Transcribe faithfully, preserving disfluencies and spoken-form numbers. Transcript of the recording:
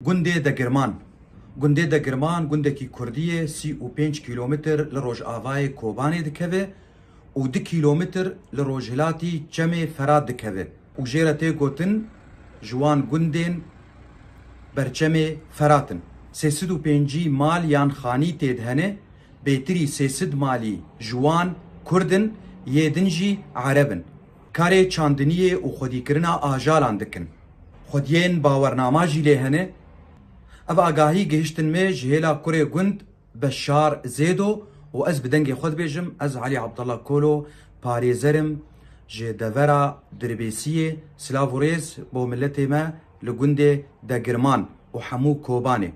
Gundê Degirman. Gundê Degirman gundekî kurdî ye, sî û pênc kîlometr li rojavayê Kobanê dikeve û du kîlometr li rojhilatî Çemê Ferat dikeve û jê re tê gotin ji wan gundên berçemê Ferat in. Sê sed û pêncî mal yan xanî tê de hene, bêtirî sê sed malî ji wan kurd in, yê din jî ereb in. Karê çandiniyê û xwedîkirina ajalan dikin. Xwediyên bawernama jî lê hene. Ev agahî gihiştin me ji hêla kurê gund Beşar Zêdo û ez bi dengê xwe dibêjim, ez Elî Abdullah Kolo, parêzer im ji devera Dirbêsiyê. Silav û rêz bo miletê me li gundê Degirman û hemû Kobanê.